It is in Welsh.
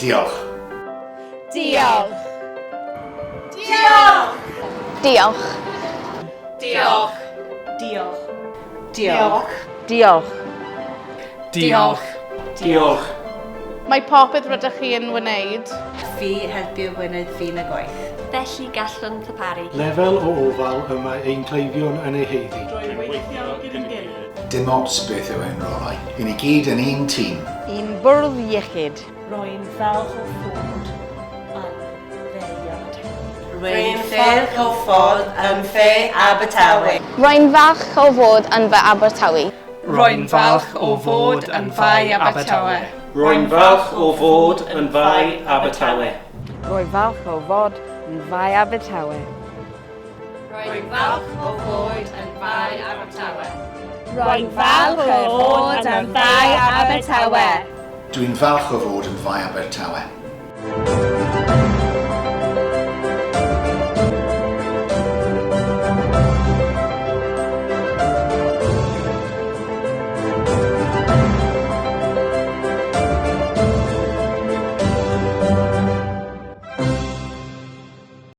Diolch. Diolch. Diolch. Diolch. Diolch. Diolch. Diolch. Diolch. Diolch. Diolch. Mae popeth rydych chi yn wneud. Fi helpu Gwynedd fi'n y gwaith. Felly gallwn ddarparu. Lefel o ofal y mae ein cleifion yn ei haeddu. Drwy weithio gyda'n gilydd. Dim ots beth yw ein rolau. I ni gyd yn un tîm. Un bwrdd iechyd. Rwy'n falch o fod yn Fae Abertawe. Rwy'n falch o fod yn Fae Abertawe. Rwy'n falch o fod yn Fae Abertawe. Rwy'n falch o fod yn Fae Abertawe. Rwy'n falch o fod yn Fae Abertawe. Rwy'n falch o fod yn Fae Abertawe. Rwy'n falch o fod yn Fae Abertawe. Rwy'n falch o fod yn Fae Abertawe. Dwi'n falch o fod yn Fae Abertawe.